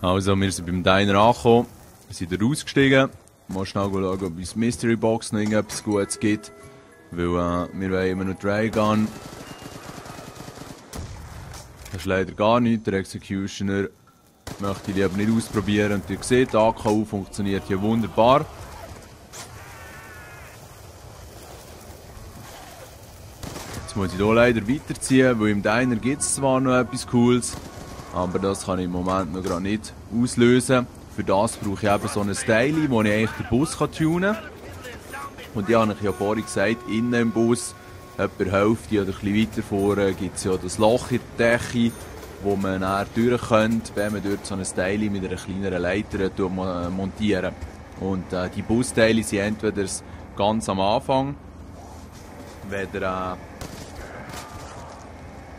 Also, wir sind beim Diner angekommen, sind da rausgestiegen. Mal schnell schauen, ob uns Mystery Box noch irgendetwas Gutes gibt. Weil wir wollen immer noch Dragon. Das ist leider gar nichts. Der Executioner möchte ich lieber nicht ausprobieren. Und ihr seht, die AKU funktioniert hier wunderbar. Jetzt muss ich hier leider weiterziehen, weil im Diner gibt es zwar noch etwas Cooles, aber das kann ich im Moment noch gerade nicht auslösen. Für das brauche ich eben so einen Styli, wo ich eigentlich den Bus tunen kann. Und ich habe ja vorhin gesagt, innen im Bus, etwa Hälfte oder ein bisschen weiter vorne, gibt es ja das Loch in der Decke, wo man dann durch könnte, wenn man dort so einen Styli mit einer kleineren Leiter montieren. Und die Busteile sind entweder ganz am Anfang, weder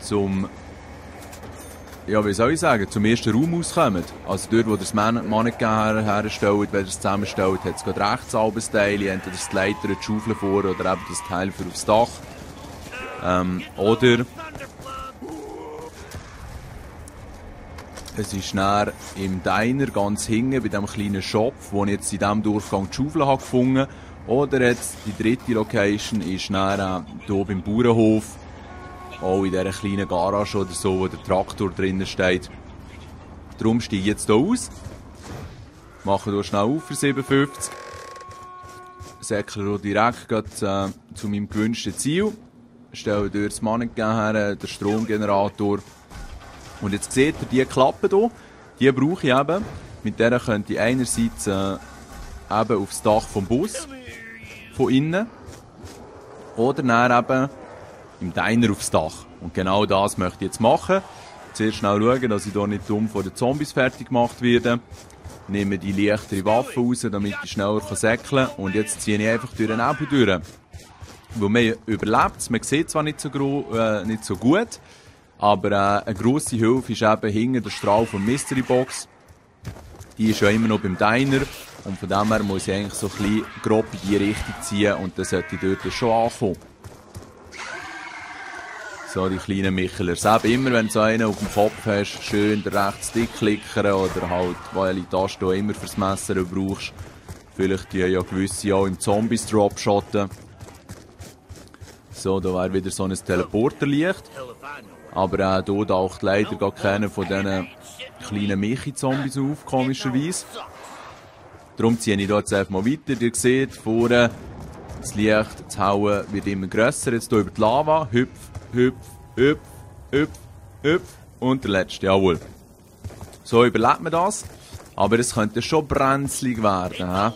zum ersten Raum auskommen. Also dort, wo das Mannequin herstellt, wenn ihr es zusammenstellt, hat es gerade rechts ein Teil, entweder das Leiter, die Schaufel vor oder eben das Teil für aufs Dach. Oder es ist näher im Diner ganz hinten bei diesem kleinen Shop, wo ich jetzt in diesem Durchgang die Schaufel habe gefunden. Oder jetzt die dritte Location ist näher hier beim Bauernhof. Auch in dieser kleinen Garage oder so, wo der Traktor drinnen steht. Darum steige ich jetzt hier aus. Mache hier schnell auf für 57. Säckle hier direkt zu meinem gewünschten Ziel. Stelle dort das Mannequin her, den Stromgenerator. Und jetzt seht ihr diese Klappe hier. Die brauche ich eben. Mit der könnte ich einerseits eben aufs Dach vom Bus. Von innen. Oder dann eben im Diner aufs Dach. Und genau das möchte ich jetzt machen. Zuerst schnell schauen, dass ich hier nicht dumm von den Zombies fertig gemacht werde. Nehme die leichtere Waffe raus, damit ich schneller säckeln kann. Und jetzt ziehe ich einfach durch den Nebel durch. Weil man überlebt es. Man sieht zwar nicht so gut, aber eine grosse Hilfe ist eben hinten der Strahl von Mystery Box. Die ist ja immer noch beim Diner. Und von dem her muss ich eigentlich so ein bisschen grob in die Richtung ziehen. Und dann sollte ich dort schon ankommen. So, die kleinen Michelers. Eben immer, wenn du so einen auf dem Kopf hast, schön den rechten Stick klickern oder halt, welche Taste du immer fürs Messer brauchst. Vielleicht die ja gewisse auch im Zombies dropshotten. So, da wäre wieder so ein Teleporterlicht. Aber hier taucht leider gar keiner von diesen kleinen Michi-Zombies auf, komischerweise. Darum ziehe ich hier jetzt einfach mal weiter. Ihr seht, vorne das Licht, das Hauen wird immer grösser. Jetzt hier über die Lava. Hüpf, hüpf, hüpf, hüpf, hüpf. Und der letzte, jawohl. So überlebt man das. Aber es könnte schon brenzlig werden.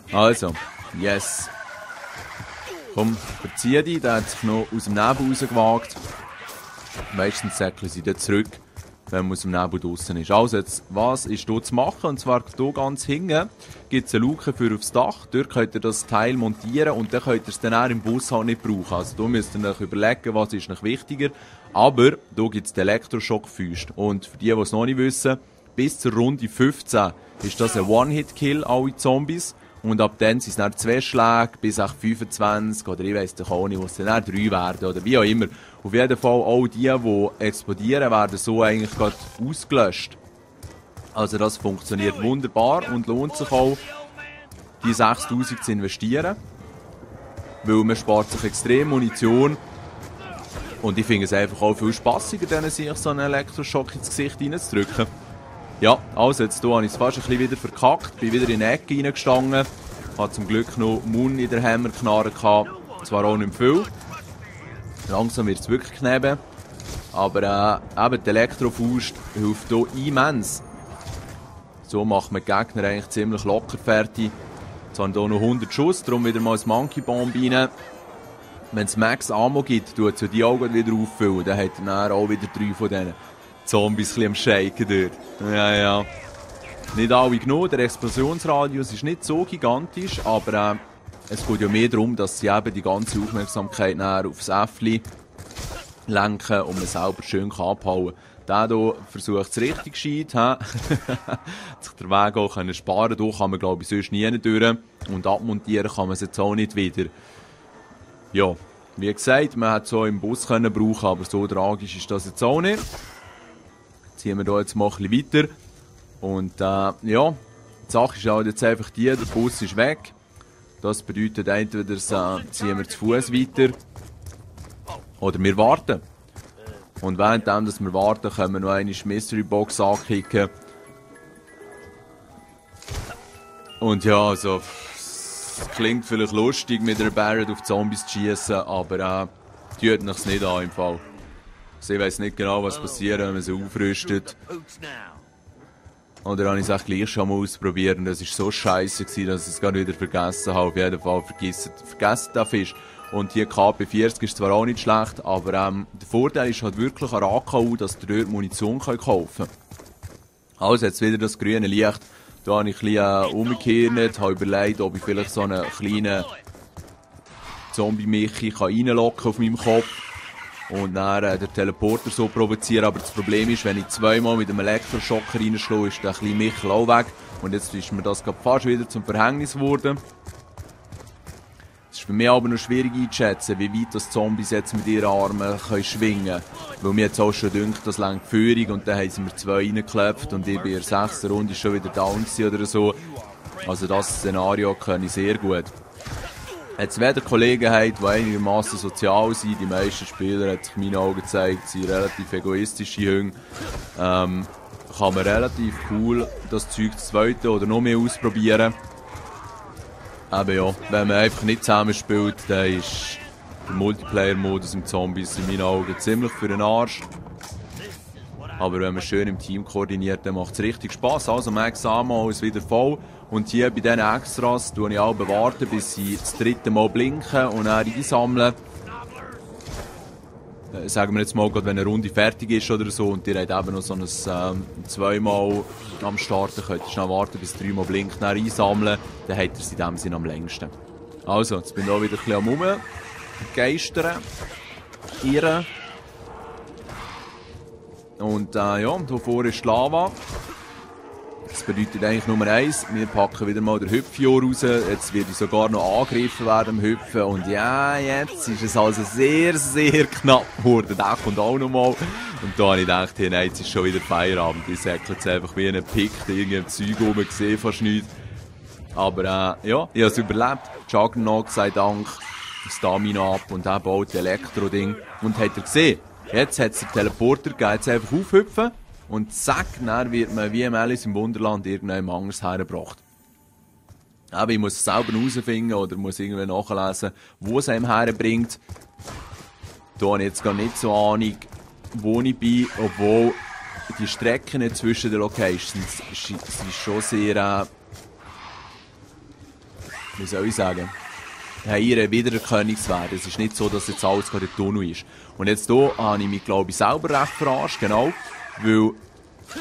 He? Also, yes. Komm, verzieh dich. Der hat sich noch aus dem Nebel rausgewagt. Meistens säckeln sie dann zurück, wenn man aus dem Nebel draussen ist. Also jetzt, was ist hier zu machen? Und zwar hier ganz hinten gibt es eine Luke für aufs Dach. Dort könnt ihr das Teil montieren und dann könnt ihr es dann auch im Bus halt nicht brauchen. Also da müsst ihr euch überlegen, was ist noch wichtiger. Aber hier gibt es die Elektroschockfäuste. Und für die es noch nicht wissen, bis zur Runde 15 ist das ein One-Hit-Kill, alle Zombies. Und ab dann sind es dann 2 Schläge bis 25 oder ich weiss doch auch nicht, was dann 3 werden oder wie auch immer. Auf jeden Fall auch die explodieren, werden so eigentlich gerade ausgelöscht. Also das funktioniert wunderbar und lohnt sich auch, die 6000 zu investieren. Weil man spart sich extrem Munition. Und ich finde es einfach auch viel spassiger, denen sich so einen Elektroschock ins Gesicht reinzudrücken. Ja, also jetzt hier habe ich es fast ein bisschen wieder verkackt, bin wieder in eine Ecke reingestanden, hatte zum Glück noch Mund in der Hämmerknarre gehabt, zwar auch nicht viel. Langsam wird es wirklich kneben, aber eben die Elektrofaust hilft hier immens. So macht man die Gegner eigentlich ziemlich locker fertig. Jetzt haben wir hier noch 100 Schuss, darum wieder mal ein Monkey Bomb rein. Wenn es Max Ammo gibt, tut es die Augen wieder auffüllen, dann hat er dann auch wieder 3 von denen. Zombies ein bisschen am Shaken dort. Ja. Nicht alle genug, der Explosionsradius ist nicht so gigantisch, aber es geht ja mehr darum, dass sie eben die ganze Aufmerksamkeit aufs Äffli lenken und man selber schön abhauen kann. Der hier versucht es richtig gescheit, hat sich den Weg auch sparen können. Da kann man glaube ich sonst nie durch. Und abmontieren kann man es jetzt auch nicht wieder. Ja, wie gesagt, man hätte es auch im Bus können brauchen, aber so tragisch ist das jetzt auch nicht. ziehen wir hier jetzt mal ein bisschen weiter. Und ja, die Sache ist halt jetzt einfach die, der Bus ist weg. Das bedeutet entweder ziehen wir zu Fuß weiter oder wir warten. Und währenddem, dass wir warten, können wir noch eine Mystery Box ankicken. Und ja, also, es klingt vielleicht lustig, mit einer Barrett auf Zombies zu schießen, aber tut nichts nicht an im Fall. Also ich weiss nicht genau, was passiert, wenn man sie aufrüstet. Oder habe ich es echt gleich schon mal ausprobiert und das war so scheiße, dass ich es gerade wieder vergessen habe. Auf jeden Fall vergessen den Fisch. Und hier KP40 ist zwar auch nicht schlecht, aber der Vorteil ist halt wirklich an AKU, dass ihr dort Munition kaufen könnt. Also jetzt wieder das grüne Licht. Da habe ich ein bisschen umgekehrt, habe überlegt, ob ich vielleicht so einen kleinen Zombie-Michi reinlocken auf meinem Kopf. Und dann den Teleporter so provozieren. Aber das Problem ist, wenn ich zweimal mit dem Elektroschocker reinschlage, ist der kleine Michel auch weg. Und jetzt ist mir das gerade fast wieder zum Verhängnis geworden. Es ist für mich aber noch schwierig einzuschätzen, wie weit das Zombies jetzt mit ihren Armen schwingen können. Weil mir jetzt auch schon dünkt, das längt die Führung und dann haben sie mir 2 reingeklopft und ich bin in der 6. Runde schon wieder down oder so. Also das Szenario kann ich sehr gut. Jetzt wenn ihr Kollegen habt, die einigermaßen sozial sind, die meisten Spieler, hat sich in meinen Augen gezeigt, sind relativ egoistische Jungen, kann man relativ cool das Zeug das zweite oder noch mehr ausprobieren. Aber ja, wenn man einfach nicht zusammen spielt, dann ist der Multiplayer-Modus im Zombies in meinen Augen ziemlich für den Arsch. Aber wenn man schön im Team koordiniert, dann macht es richtig Spass. Also Max Ammo ist wieder voll. Und hier bei diesen Extras tue ich auch warten, bis sie das 3. Mal blinken und dann einsammeln. Sagen wir jetzt mal, wenn eine Runde fertig ist oder so und ihr habt eben noch so ein 2-mal am Starten, könnt ihr schnell warten, bis 3 Mal blinkt, dann einsammeln. Dann habt ihr sie in dem Sinne am längsten. Also, jetzt bin ich auch wieder ein bisschen am Rumgeistern. Irren. Und ja, hier vorne ist die Lava. Das bedeutet eigentlich Nummer 1, wir packen wieder mal den Hüpfjor raus. Jetzt werde ich sogar noch angegriffen werden im Hüpfen. Und ja, jetzt ist es also sehr, sehr knapp geworden. Der kommt auch noch mal. Und da habe ich gedacht, hey, nein, jetzt ist schon wieder Feierabend. Ich säckle jetzt einfach wie ein Pick, irgendwie im Zeug rum, gesehen fast nichts. Aber ja, ich habe es überlebt. Juggernaut sei Dank. Stamina ab und er baut das Elektro-Ding. Und hat er gesehen, jetzt hat es den Teleporter gegeben, jetzt einfach aufhüpfen. Und zack, dann wird man wie im Alice im Wunderland irgendeinem anders hergebracht. Aber ich muss es selber herausfinden oder muss irgendwie nachlesen, wo es einem herbringt. Da habe ich jetzt gar nicht so Ahnung, wo ich bin, obwohl die Strecken zwischen den Locations sind schon sehr, wie soll ich sagen, haben ihren Wiedererkennungswert. Es ist nicht so, dass jetzt alles gerade der Tunnel ist. Und jetzt hier habe ich mich, glaube ich, selber recht verarscht, genau. Weil,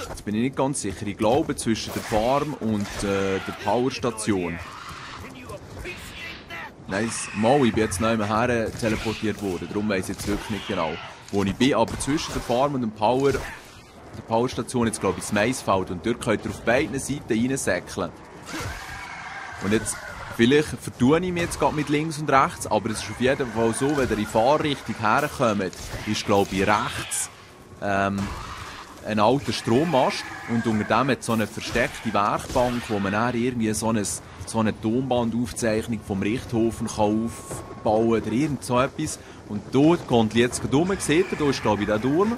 jetzt bin ich nicht ganz sicher, ich glaube zwischen der Farm und der Powerstation. Nein, ich bin jetzt nicht mehr her teleportiert worden, darum weiss ich jetzt wirklich nicht genau, wo ich bin. Aber zwischen der Farm und der Powerstation jetzt glaube ich das Maisfeld und dort könnt ihr auf beiden Seiten reinsäckeln. Und jetzt, vielleicht vertue ich mich jetzt gerade mit links und rechts, aber es ist auf jeden Fall so, wenn ihr in Fahrrichtung herkommt, ist glaube ich rechts, ein alter Strommast und unter dem hat so eine versteckte Werkbank, wo man dann irgendwie so eine Tonbandaufzeichnung vom Richthofen kann aufbauen oder irgend so etwas. Und dort kommt jetzt gerade rum, seht ihr, da ist glaube ich der Turm.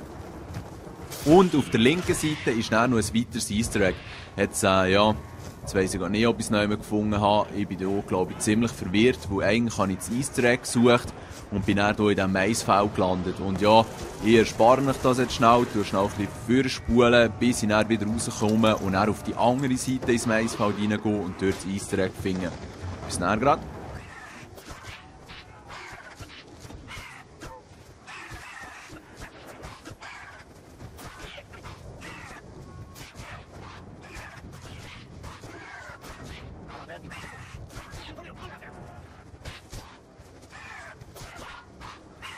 Und auf der linken Seite ist dann noch ein weiteres Easter Egg. Jetzt, ja, jetzt weiss ich gar nicht, ob ich es noch einmal gefunden habe. Ich bin hier, glaube ich, ziemlich verwirrt, weil eigentlich habe ich das Easter Egg gesucht und bin dann hier in diesem Maisfeld gelandet. Und ja, ich erspare mich das jetzt schnell, tue schnell ein bisschen vorspulen, bis ich dann wieder rauskomme und dann auf die andere Seite ins Maisfeld reingehen und dort das Easter Egg finden. Bis dann gerade.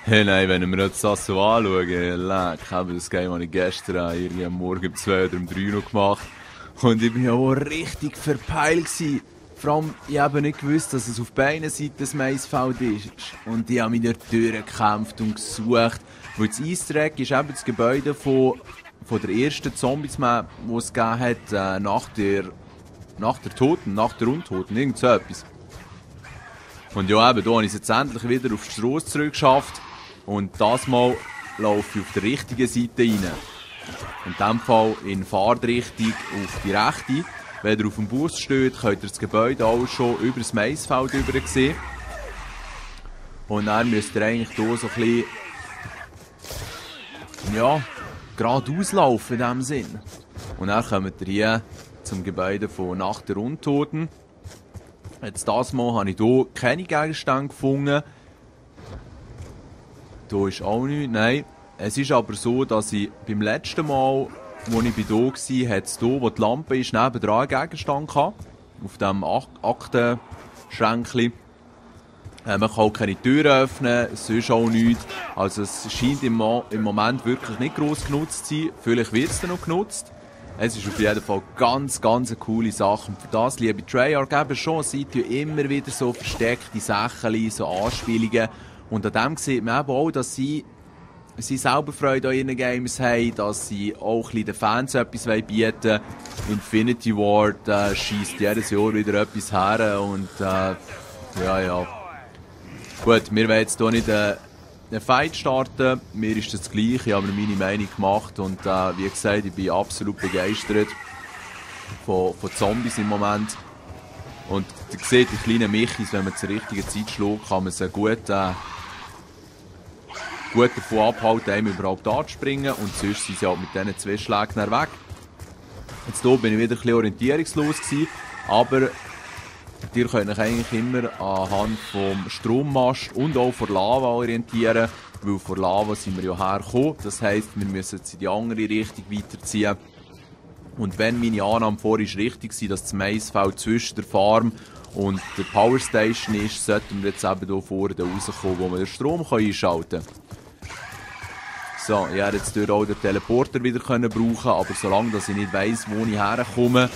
Hey, nein, wenn wir uns das so anschauen, leck, habe das Game habe ich gestern irgendwie am Morgen um 2 oder um 3 noch gemacht. Und ich war ja auch richtig verpeilt gewesen. Vor allem, ich habe nicht gewusst, dass es auf beiden Seiten das Maisfeld ist. Und ich habe mich dort durchgekämpft und gesucht. Weil das Easter Egg ist eben das Gebäude von von der ersten Zombies-Map, die es gegeben hat, nach der Untoten, irgend so etwas. Und ja, eben, da habe ich es jetzt endlich wieder auf die Strasse zurückgeschafft. Und das Mal laufe ich auf der richtigen Seite rein. In diesem Fall in Fahrtrichtung auf die rechte. Wenn ihr auf dem Bus steht, könnt ihr das Gebäude auch schon über das Maisfeld rüber sehen. Und dann müsst ihr eigentlich hier so ein bisschen, ja, geradeaus laufen in diesem Sinn. Und dann kommt ihr hier zum Gebäude von Nacht der Untoten. Jetzt das Mal habe ich hier keine Gegenstände gefunden. Hier ist auch nichts, nein. Es ist aber so, dass ich beim letzten Mal, als ich hier war, hat es hier, wo die Lampe ist, nebendran einen Gegenstand gehabt. Auf diesem Aktenschränkchen. Man kann auch keine Türen öffnen, sonst auch nichts. Also es scheint im Moment wirklich nicht gross genutzt zu sein. Vielleicht wird es dann noch genutzt. Es ist auf jeden Fall ganz eine coole Sache. Und für das, liebe Treyarch, eben schon, seid ihr immer wieder so versteckte Sachen, so Anspielungen. Und an dem sieht man eben auch, dass sie selber Freude an ihren Games haben, dass sie auch ein bisschen den Fans etwas bieten wollen. Infinity Ward schießt jedes Jahr wieder etwas her und ja. Gut, wir wollen jetzt hier nicht einen Fight starten. Mir ist das gleich, ich habe mir meine Meinung gemacht und wie gesagt, ich bin absolut begeistert von Zombies im Moment. Und ihr seht die kleinen Michis, wenn man zur richtigen Zeit schlägt, kann man sie gut davon abhalten, einem überhaupt anzuspringen und sonst sind sie halt mit diesen 2 Schlägen weg. Jetzt hier bin ich wieder ein bisschen orientierungslos gewesen, aber ihr könnt euch eigentlich immer anhand vom Strommast und auch von Lava orientieren, weil von Lava sind wir ja hergekommen. Das heisst, wir müssen jetzt in die andere Richtung weiterziehen. Und wenn meine Annahme vorhin richtig war, dass das Maisfeld zwischen der Farm und der Powerstation ist, sollten wir jetzt eben hier vorne rauskommen, wo wir den Strom einschalten können. So, ich hätte jetzt auch den Teleporter wieder brauchen, aber solange dass ich nicht weiss, wo ich herkomme,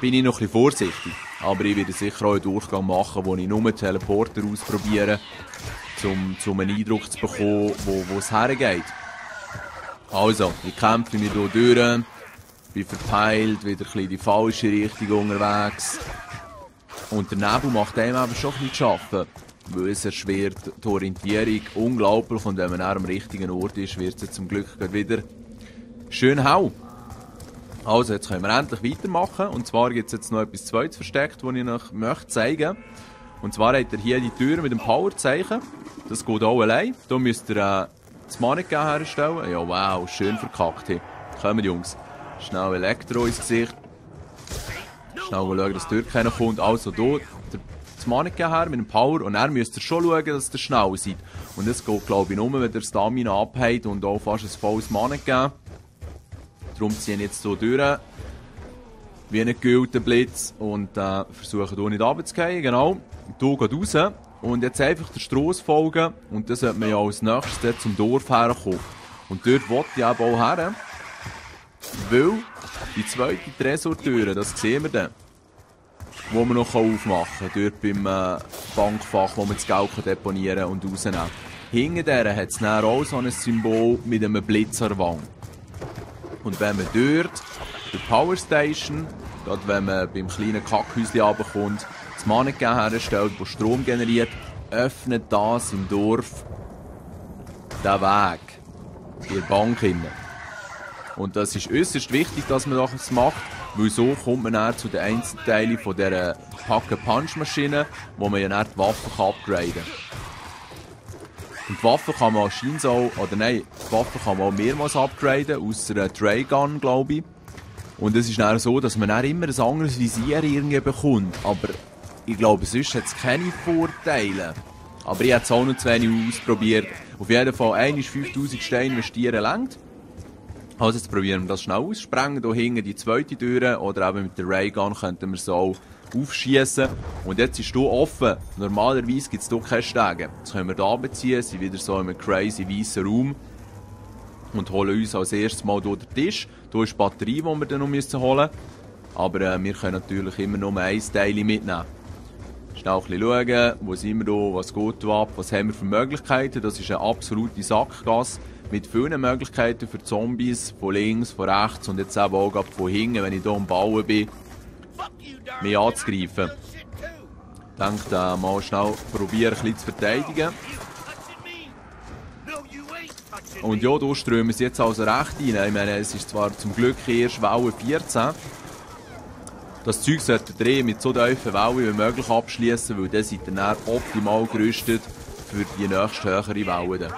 bin ich noch ein bisschen vorsichtig. Aber ich werde sicher auch einen Durchgang machen, wo ich nur einen Teleporter ausprobiere, um einen Eindruck zu bekommen, wo es hergeht. Also, ich kämpfe mich hier durch, bin verpeilt, wieder ein bisschen in die falsche Richtung unterwegs. Und der Nebel macht einem eben schon ein bisschen zu arbeiten, weil es erschwert die Orientierung unglaublich und wenn man am richtigen Ort ist, wird es zum Glück wieder schön hell. Also, jetzt können wir endlich weitermachen. Und zwar gibt es jetzt noch etwas Zweites versteckt, das ich noch möchte zeigen. Und zwar habt ihr hier die Tür mit dem Powerzeichen. Das geht auch allein. Da müsst ihr das Mannequin herstellen. Ja, wow, schön verkackt hier. Kommen, Jungs. Schnell Elektro ins Gesicht. Schnell schauen, dass die Tür keiner kommt. Also hier das Mannequin her mit dem Power. Und dann müsst ihr schon schauen, dass ihr schnell seid. Und das geht, glaube ich, nur, wenn ihr Stamina abhabt und auch fast ein volles Mannequin. Darum ziehe ich jetzt hier durch, wie ein gekühlter Blitz und versuche hier nicht runterzugehen, genau. Hier geht raus und jetzt einfach der Strasse folgen und dann sollte man ja als nächstes zum Dorf herkommen. Und dort wollte ich eben auch her, weil die zweite Tresortüre, das sehen wir dann, die man noch aufmachen kann, dort beim Bankfach, wo man das Geld deponieren und rausnehmen kann. Hinter der hat es dann auch so ein Symbol mit einem Blitz an der Wand. Und wenn man dort, der Powerstation, gerade wenn man beim kleinen Kackhäuschen runterkommt, das Mannequin herstellt, das Strom generiert, öffnet das im Dorf den Weg in die Bank hinein. Und das ist äußerst wichtig, dass man das macht, weil so kommt man dann zu den Einzelteilen von dieser Pack-a-Punch-Maschine, wo man ja dann die Waffen upgraden kann. Und die Waffe kann man anscheinend auch, oder nein, die Waffe kann man auch mehrmals upgraden, ausser einer Traygun, glaube ich. Und es ist dann so, dass man dann immer ein anderes Visier irgendwie bekommt. Aber ich glaube, sonst hat es keine Vorteile. Aber ich habe es auch noch zu wenig ausprobiert. Auf jeden Fall, einmal 5000 Steine investieren reicht. Also jetzt probieren wir das schnell aus. Sprengen hier hinten die zweite Tür oder eben mit der Raygun könnten wir so aufschießen. Und jetzt ist hier offen. Normalerweise gibt es hier keine Stege. Jetzt können wir hier runterziehen, sind wieder so in einem crazy weißen Raum und holen uns als erstes mal hier den Tisch. Hier ist die Batterie, die wir dann noch holen müssen. Aber wir können natürlich immer nur ein Teil mitnehmen. Schnell ein bisschen schauen, wo sind wir hier, was geht hier ab, was haben wir für Möglichkeiten. Das ist eine absolute Sackgasse. mit vielen Möglichkeiten für Zombies, von links, von rechts und jetzt eben auch von hinten, wenn ich hier am Bauen bin, mich anzugreifen. Ich denke, mal schnell probieren, ein bisschen zu verteidigen. Und ja, da strömen sie jetzt also recht rein. Ich meine, es ist zwar zum Glück erst Welle 14. Das Zeug sollte ihr mit so tiefen Wellen wie möglich abschließen, weil dann seid ihr dann optimal gerüstet für die nächste höhere Welle.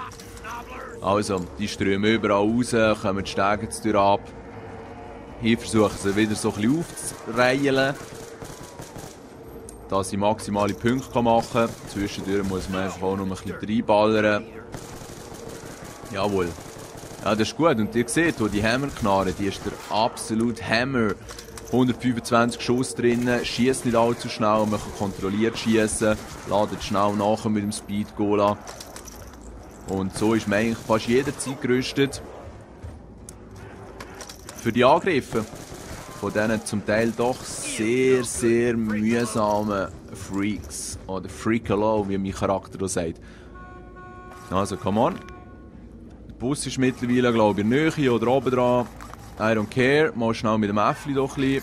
Also, die strömen überall raus, kommen die Stege durch ab. Hier versuchen sie wieder so ein bisschen aufzureihen, dass ich maximale Punkte machen kann. Zwischendurch muss man einfach auch noch ein bisschen reinballern. Jawohl. Ja, das ist gut. Und ihr seht, wo die Hammerknarre, die ist der absolute Hammer. 125 Schuss drin, schießt nicht allzu schnell, man kann kontrolliert schießen, ladet schnell nachher mit dem Speed Gola. Und so ist man eigentlich fast jederzeit gerüstet für die Angriffe von diesen zum Teil doch sehr, sehr mühsamen Freaks. Oder Freakalo, wie mein Charakter auch sagt. Also, come on. Der Bus ist mittlerweile, glaube ich, in der Nähe oder oben dran. I don't care. Mal schnell mit dem Äffli doch ein bisschen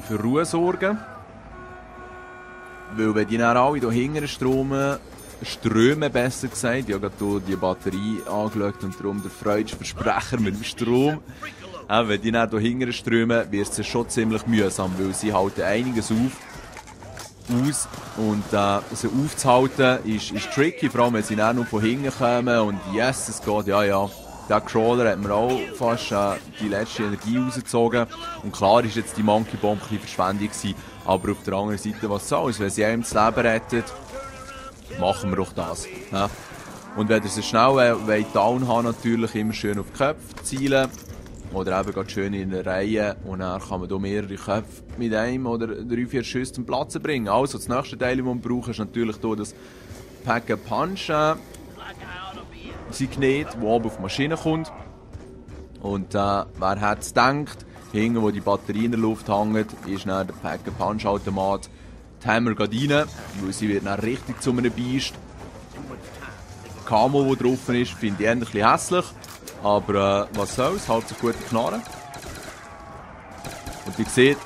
für Ruhe sorgen. Weil wenn die dann alle hier hinten strömen besser gesagt. Ich habe gerade hier die Batterie angeschaut und darum der Freudsversprecher mit dem Strom. Wenn die dann hier hinten strömen, wird es schon ziemlich mühsam, weil sie halten einiges aus. Und sie aufzuhalten ist tricky, vor allem wenn sie dann noch von hinten kommen und yes, es geht, ja. Der Crawler hat mir auch fast die letzte Energie rausgezogen. Und klar ist jetzt die Monkey Bomb ein bisschen Verschwendung gewesen, aber auf der anderen Seite, was soll's, wenn sie einem das Leben rettet, machen wir doch das. Ja. Und wenn ihr sie schnell down haben, natürlich immer schön auf die Köpfe zielen. Oder eben gerade schön in der Reihe. Und dann kann man hier mehrere Köpfe mit einem oder 3-4 Schüssen zum Platzen bringen. Also, das nächste Teil, das wir brauchen, ist natürlich hier das Pack-a-Punch Signet, das oben auf die Maschine kommt. Und wer hat es gedacht, hinten, wo die Batterie in der Luft hängt, ist dann der Pack-a-Punch-Automat. Die Hammer geht rein, weil sie wird dann richtig zu einem Biest. Das Camo, das drauf ist, finde ich ein bisschen hässlich. Aber was soll's, halt sich gute Knarre. Und ihr seht,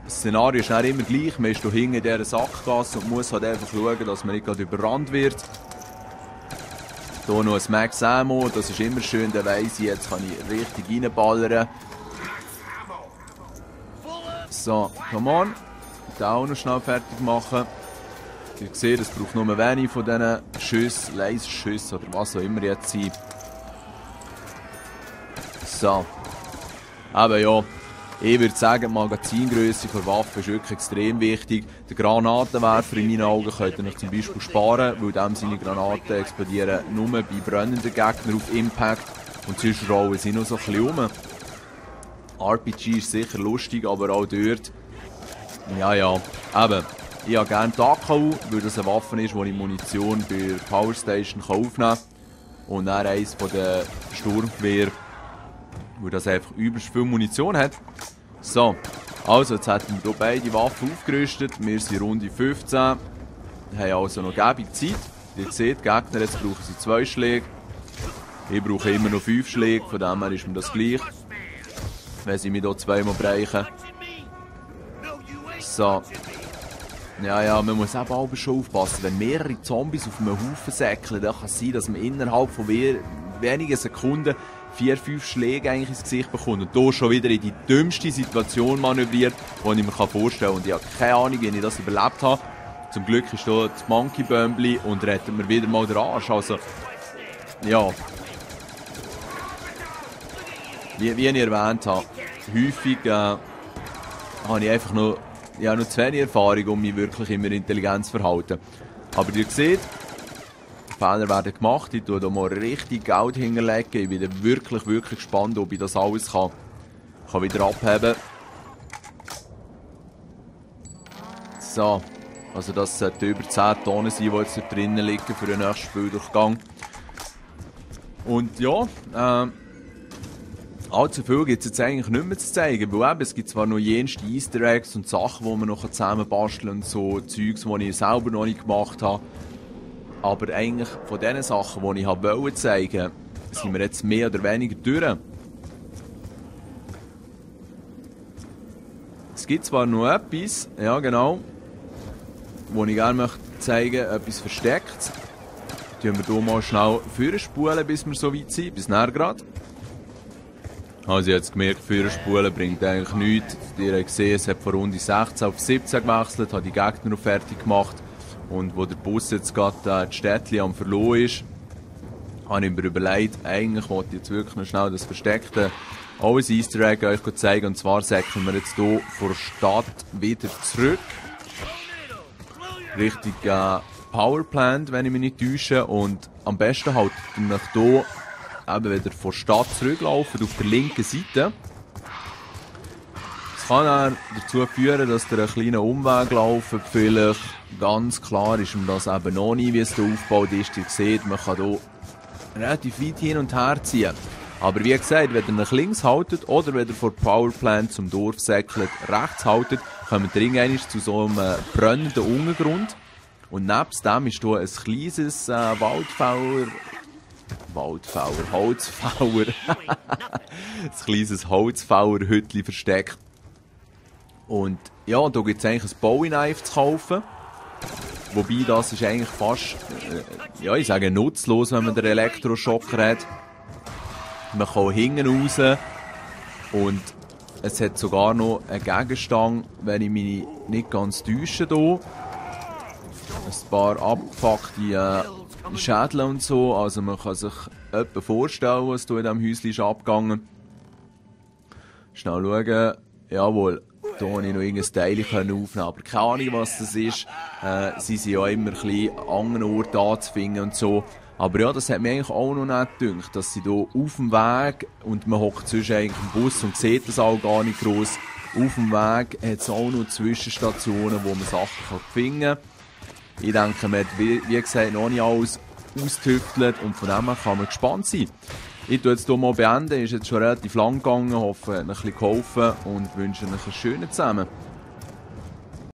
das Szenario ist dann immer gleich. Man ist hier hinten in dieser Sackgasse und muss halt einfach schauen, dass man nicht gerade überrannt wird. Hier noch ein Max Ammo, das ist immer schön, dann weiss ich, jetzt kann ich richtig reinballern. So, come on. Den auch noch schnell fertig machen. Ihr seht, es braucht nur wenig von diesen Schüssen, Laserschüssen oder was auch immer jetzt sind. So. Aber ja, ich würde sagen, die Magazingröße der Waffe ist wirklich extrem wichtig. Der Granatenwerfer in meinen Augen könnt ihr euch zum Beispiel sparen, weil dem seine Granaten explodieren nur bei brennenden Gegnern auf Impact und sonst rollen sie noch so ein bisschen rum. RPG ist sicher lustig, aber auch dort, ja, eben, ich habe gerne die AKU, weil das eine Waffe ist, wo ich Munition bei der Powerstation aufnehmen kann. Und dann eins von den Sturmgewehr, weil das einfach übelst viel Munition hat. So, also jetzt hätten wir hier beide Waffen aufgerüstet. Wir sind Runde 15, haben also noch gäbig Zeit. Ihr seht, die Gegner, jetzt brauchen sie 2 Schläge. Ich brauche immer noch 5 Schläge, von dem her ist mir das gleich. Wenn sie mich hier zweimal brechen. So. Ja, man muss eben auch schon aufpassen. Wenn mehrere Zombies auf einem Haufen säckeln, dann kann es sein, dass man innerhalb von wenigen Sekunden 4-5 Schläge eigentlich ins Gesicht bekommt und hier schon wieder in die dümmste Situation manövriert, die ich mir vorstellen kann. Und ich habe keine Ahnung, wie ich das überlebt habe. Zum Glück ist hier das Monkey Bömbli und rettet mir wieder mal den Arsch. Also, ja. Wie ich erwähnt habe, häufig habe ich einfach noch zu wenig Erfahrung, um mich wirklich immer intelligent zu verhalten. Aber ihr seht, Fehler werden gemacht. Ich tue hier mal richtig Geld hinterlegen. Ich bin wirklich, wirklich gespannt, ob ich das alles kann wieder abheben. So. Also das sollte über 10 Tonnen sein, die jetzt drinnen liegen für den nächsten Spieldurchgang. Und ja, allzu viel gibt es jetzt eigentlich nicht mehr zu zeigen, weil eben, es gibt zwar noch jenste Easter Eggs und Sachen, die man noch zusammenbasteln und so Zeugs, die ich selber noch nicht gemacht habe. Aber eigentlich von den Sachen, die ich wollte zeigen, sind wir jetzt mehr oder weniger durch. Es gibt zwar noch etwas, ja genau, wo ich gerne möchte zeigen, etwas versteckt. Tun wir hier mal schnell vorspulen, bis wir so weit sind, bis näher gerade. Also jetzt gemerkt, vorspulen bringt eigentlich nichts. Ihr habt gesehen, es hat von Runde 16 auf 17 gewechselt, hat die Gegner noch fertig gemacht. Und wo der Bus jetzt gerade das Städtchen am Verloren ist, habe ich mir überlegt, eigentlich wollte ich jetzt wirklich noch schnell das Versteckte auch ein Easter Egg euch zeigen. Und zwar säckeln wir jetzt hier vor der Stadt wieder zurück. Richtung Powerplant, wenn ich mich nicht täusche. Und am besten halt nach hier eben wieder von der Stadt zurücklaufen, auf der linken Seite. Das kann dann dazu führen, dass ihr einen kleinen Umweg laufen. Vielleicht ganz klar ist mir das eben noch nie, wie es hier aufgebaut ist. Ihr seht, man kann hier relativ weit hin und her ziehen. Aber wie gesagt, wenn ihr nach links haltet oder wenn ihr vor Powerplant zum Dorf säckelt, rechts haltet, kommt ihr irgendwann zu so einem brennenden Untergrund. Und nebst dem ist hier ein kleines Holzfauer. Ein kleines Holzfauerhütchen versteckt. Und ja, da gibt es eigentlich ein Bowie Knife zu kaufen. Wobei das ist eigentlich fast, ja ich sage nutzlos, wenn man den Elektroschocker hat. Man kann hinten raus und es hat sogar noch einen Gegenstand, wenn ich mich nicht ganz täusche hier. Ein paar abgefuckte Schädel und so, also man kann sich etwa vorstellen, was hier in diesem Häuschen ist abgegangen. Schnell schauen, jawohl, hier konnte ich noch irgendein Teil aufnehmen, aber keine Ahnung was das ist. Sie sind ja immer ein bisschen an anderen Orten anzufinden und so. Aber ja, das hat mir eigentlich auch noch nicht gedacht, dass sie hier auf dem Weg, und man hockt sonst eigentlich im Bus und sieht das auch gar nicht gross, auf dem Weg hat es auch noch Zwischenstationen, wo man Sachen finden kann. Ich denke, man hat, wie gesagt, noch nicht alles austüftelt und von dem her kann man gespannt sein. Ich tue jetzt hier mal beenden, ist jetzt schon relativ lang gegangen, hoffe, es hat ein bisschen geholfen und wünsche euch einen schönen zusammen.